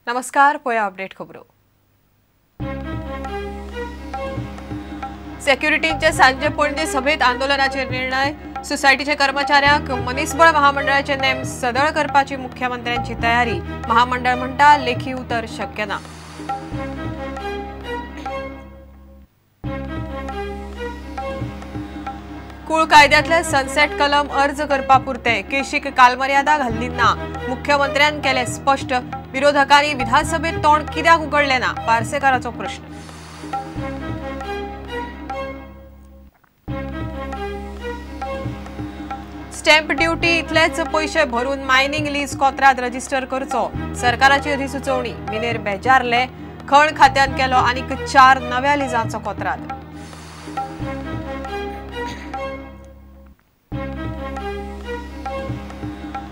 नमस्कार, पळया अपडेट खबरो. सेक्युरिटींचे सांजे पणजे सभेत आंदोलनाचेर निर्णय. सोसायटीचे कर्मचाऱ्यांक मनीसबळ महामंडळाचे नेम सदळ करपाची मुख्यमंत्र्यांची तयारी. महामंडळ म्हणटा लेखी उतर शक्य ना. कुळ कायद्यातले सनसेट कलम अर्ज करपा पुरते केशीक कालमर्यादा घाल्ली ना. मुख्यमंत्र्यान केले स्पष्ट. विरोधकांनी विधानसभेत तोंड कित्याक उगडले ना, पार्सेकाराचो प्रश्न. स्टॅम्प ड्युटी इतलेच पैशे भरून मायनिंग लीज कोत्राद रजिस्टर करचो, सरकाराची अधिसुचोवणी. मिनेर बेजारले, खण खात्यान केलो आनीक 4 नव्या लिजांचो कोत्राद.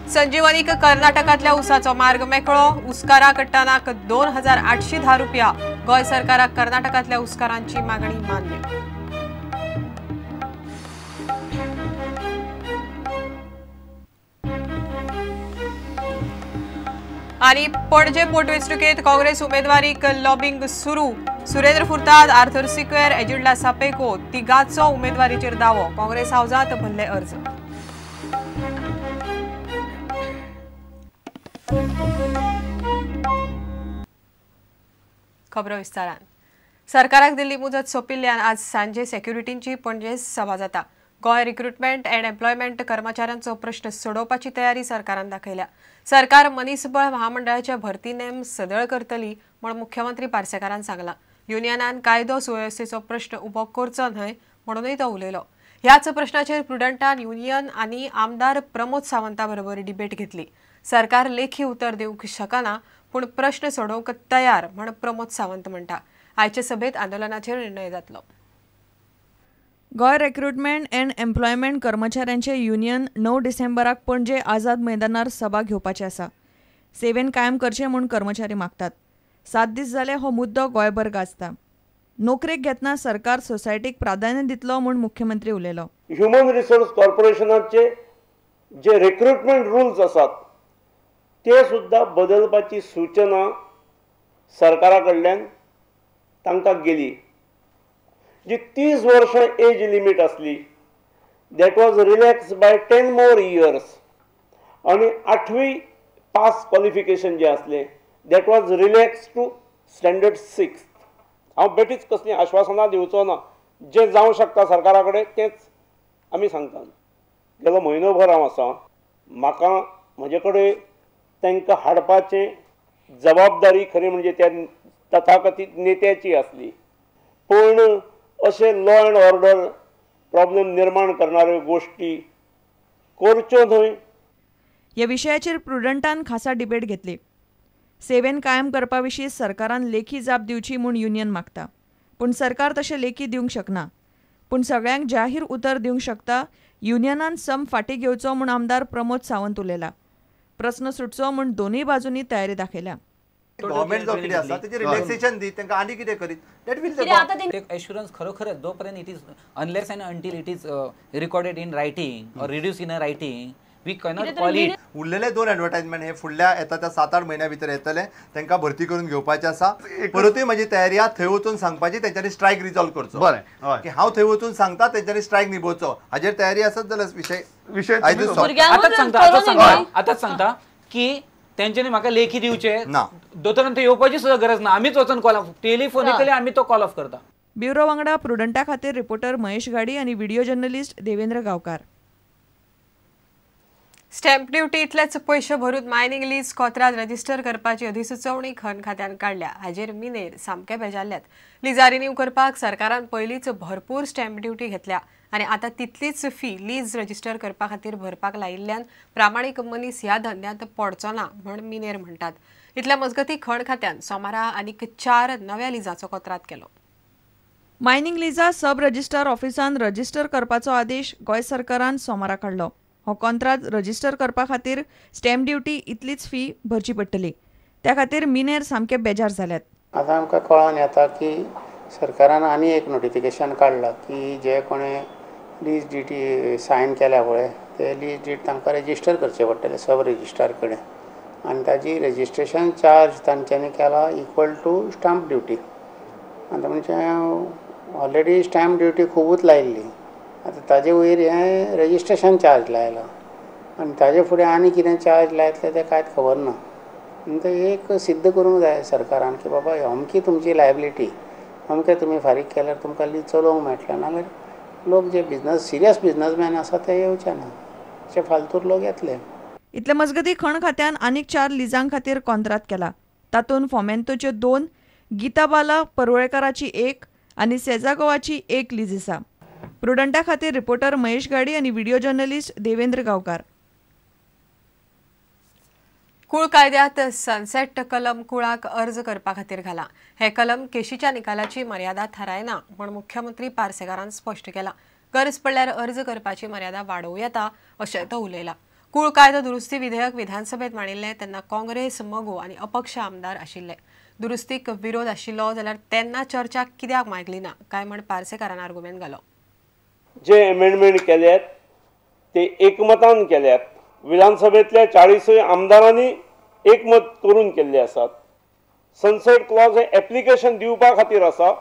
संजीवनीक कर्नाटकांतल्या उसाचो मार्ग मेकळो. उसकाराक टनाक 2810 रुपया. गोंय सरकाराक कर्नाटकांतल्या उसकारांची मागणी मान्य. आणि पणजे पोटवेंचणुकेत काँग्रेस उमेदवारीक लॉबिंग सुरू. सुरेंद्र फुर्ताद, आर्थर सिक्वेर, एजिल्डा सापेको तिगाचो उमेदवारीचेर दावो. काँग्रेस हावजांत भरले अर्ज. खबरो विस्तारान. सरकाराक दिल्ली मुजत सोंपिल्ल्यान आज सांजे सेक्युरिटींची पणजे सभा जाता. गोंय रिक्रुटमेंट अँड एम्प्लॉयमेंट कर्मचाऱ्यांचो प्रश्न सोडोवपाची तयारी सरकारान दाखयल्या. सरकार मनीसबळ महामंडळाचे भरती नेम सदळ करतली म्हूण मुख्यमंत्री पार्सेकारान सांगला. युनियनान कायदो सुवेवस्थेचो प्रश्न उबो करचो न्हय म्हणूनय तो उलयलो. ह्याच प्रश्नाचेर प्रुडंटान युनियन आनी आमदार प्रमोद सावंता बरोबर डिबेट घेतली. सरकार लेखी उतर दिवंक शकना पूण प्रश्न सोडोवंक तयार म्हण प्रमोद सावंत म्हणटा. आयचे सभेत आंदोलनाचेर निर्णय जातलो. गोंय रिक्रुटमेंट अँड एम्प्लॉयमेंट कर्मचाऱ्यांचे युनियन 9 डिसेंबराक पणजे आझाद मैदानार सभा घेवपाची आसा. सेवेन कायम करचें म्हूण कर्मचारी मागतात. 7 दीस जाले हो मुद्दो गोंयभर गाजता. नोकरेक घेतना सरकार सोसायटीक प्राधान्य दितलो म्हूण मुख्यमंत्री उलयलो. ह्युमन रिसोर्स कॉर्पोरेशनाचे जे रिक्रुटमेंट रुल्स आसात ते सुद्दां बदलपाची सूचना सरकारा कडल्यान तांकां गेली. जी 30 वर्षां एज लिमीट आसली that was relax by 10 more years आनी 8वी पास क्वॉलिफिकेशन जें आसलें that was relax to standard 6. हांव बेठीच कसलीं आश्वासनां दिवचो ना, जें जावं शकता सरकारा कडेन तेंच आमी सांगतात. गेलो म्हयनोभर हांव आसा, म्हाका म्हजे कडेन तांकां हाडपाचें जबाबदारी खरी म्हणजे त्या तथाकथीत नेत्याची आसली, पूण अशें लॉ अँड ऑर्डर प्रॉब्लेम निर्माण करणाऱ्यो गोश्टी करच्यो न्हय. ह्या विशयाचेर प्रुडंटान खासा डिबेट घेतली. सेवेन कायम करपा विशीं सरकारान लेखी जाप दिवची म्हूण युनियन मागता, पूण सरकार तशें लेखी दिवंक शकना. पूण सगळ्यांक जाहीर उतर दिवंक शकता. युनियनान सम फाटीं घेवचो म्हूण आमदार प्रमोद सावंत उलयला. प्रस्न सुटचो म्हूण दोनूय बाजूंनी तयारी दाखयल्या. गव्हर्नमेंट जो कितें आसा तेजें रिलॅक्सेशन दी तांकां आनी कितें करीत that will assurance खरोखरच जोपर्यंत it is unless and until it is recorded in writing or reduce in a writing we cannot call it. उरलेले 2 ॲडवर्टायजमेंट हे फुडल्या येता त्या 7-8 म्हयन्या भितर येतले, तांकां भरती करून घेवपाचें आसा. परतूय म्हजी तयारी आहा थंय वचून सांगपाची तेंच्यांनी स्ट्रायक रिजॉल्व करचो. बरें की हांव थंय वचून सांगता तेंच्यांनी स्ट्रायक निभोवचो, हाजेर तयारी आसत जाल्यार विशय विशय आतांच सांगता की तेंच्यांनी म्हाका लेखी दिवचे ना, दोतोरान थंय येवपाची सुद्दां गरज ना, आमीच वचून कॉल ऑफ टेलिफोनिकली आमी तो कॉल ऑफ करता. ब्युरो वांगडा प्रुडंटा खातीर रिपोर्टर महेश गाडी आनी video journalist Devendra Gaonkar. Stamp duty इतलेच पैशे भरून मायनिंग लीज कोत्राद रजिस्टर करपाची अधिसुचोवणी खण खात्यान काडल्या. हाजेर मिनेर सामके बेजारल्यात. लिजा रिन्यू करपाक सरकारान पयलींच भरपूर स्टॅम्प ड्युटी घेतल्या आनी आतां तितलीच फी लीज रजिस्टर करपा खातीर भरपाक लायिल्ल्यान प्रामाणीक मनीस ह्या धंद्यांत पडचो ना म्हण मिनेर म्हणटात. इतल्या मजगती खण खात्यान सोमारा आनीक 4 नव्या लिजाचो कोत्राद केलो. मायनिंग लिजा सब रजिस्ट्रार ऑफिसान रजिस्टर करपाचो आदेश गोंय सरकारान सोमारा काडलो. हो कॉन्त्राद रजिस्टर करपा खातीर स्टॅम्प ड्युटी इतलीच फी भरची पडटली. त्या खातीर मिनेर सामके बेजार जाल्यात. आतां आमकां कळोन येता की सरकारान आनी एक नोटिफिकेशन काडलां की जे कोणें लीज ड्युटी सायन केल्या पळय ते लीज डीड तांकां रजिस्टर करचें पडटलें सब रजिस्ट्रार कडेन. आनी ताजी रजिस्ट्रेशन चार्ज तांच्यांनी केला इक्वल टू स्टाम्प ड्युटी. आतां म्हणजे ऑलरेडी स्टॅम्प ड्युटी खुबूच लायिल्ली, आतां ताजे वयर हें रजिस्ट्रेशन चार्ज लायला आनी ताजे फुडें आनी कितें चार्ज लायतले तें कांयच खबर ना. आनी तें एक सिद्ध करूंक जाय सरकारान की बाबा अमकी तुमची लायबिलिटी, अमकें तुमी फारीक केल्यार तुमकां लीज चलोवंक मेळटलें, नाजाल्यार लोक जे बिजनस सिरियस बिजनसमॅन आसा ते येवचे ना, अशे फालतूर लोक येतले. इतले मजगतीं खण खात्यान आनीक 4 लिजां खातीर कॉन्त्रात केला. तातूंत फोमेंतोच्यो 2, गीता बाला परुळेकाराची 1 आनी सेजागोवाची 1 लीज आसा. प्रुडंटा खातीर रिपोर्टर महेश गाडी आनी व्हिडिओ जर्नलिस्ट देवेंद्र गांवकार. कुळ कायद्यात सनसेट कलम कुळाक अर्ज करपा खातीर घाला. हे कलम केशीच्या निकालाची मर्यादा थारायना म्हूण मुख्यमंत्री पार्सेकारान स्पश्ट केला. गरज पडल्यार अर्ज करपाची मर्यादा वाडोवं येता अशें तो उलयला. कुळ कायदो दुरुस्ती विधेयक विधानसभेत मांडिल्लें तेन्ना काँग्रेस, मगो आनी अपक्ष आमदार आशिल्ले. दुरुस्तीक विरोध आशिल्लो जाल्यार तेन्ना चर्चा कित्याक मागली ना काय म्हण पार्सेकारान आर्गुमेंट घालो. जे अमेंडमेंट केल्यात ते एकमतान केल्यात. विधानसभेतल्या 40 आमदारांनी एकमत करून केल्ले आसात. सनसेट क्लॉज हे एप्लिकेशन दिवपा खातीर आसा,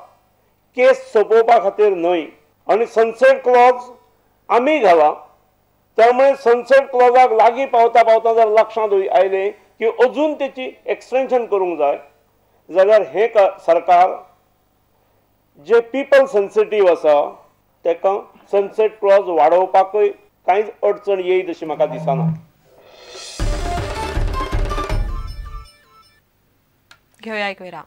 केस सोंपोवपा खातीर न्हय. आनी सनसेट क्लॉज आमी घाला, त्यामुळे सनसेट क्लॉजाक लागीं पावता पावता जर लक्षांत आयलें की अजून तेची एक्सटेंशन करूंक जाय जाल्यार हें सरकार जे पिपल सेन्सिटीव आसा ताका सनसेट क्लॉज वाडोवपाकूय कांयच अडचण येयत अशी म्हाका दिसना. घेवया एक विराम.